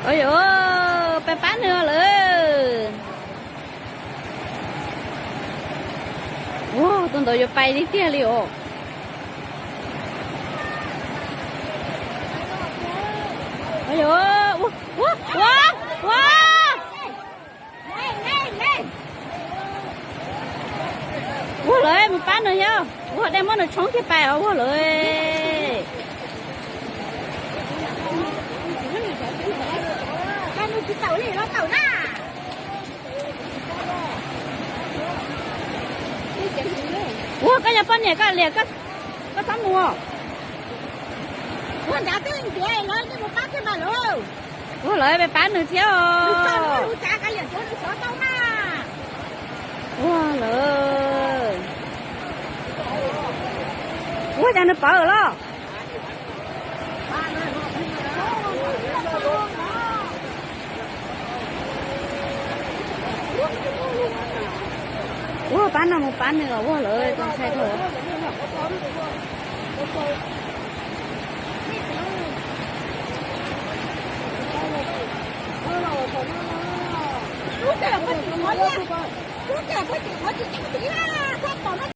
Ua, pab pab nws lawm. Ua, tus ntawd yuav pais li tiag li os. Ua, ua, ua, ua. Ua lawm, mus pab nws yog ua, dej muab nws tshoob kiag pais os, ua lawm. Ua, koj yog poj niam koj liam, koj txhob mus. Ua, nrad twb ntiav lawv, nej mus pab thiab mas lawm. Ua, lawv pab nws thiab os. Ua lawm. Ua, cas nws pawv los? Ua, pab no mus pab nws os, ua lawm, ntshai dhau.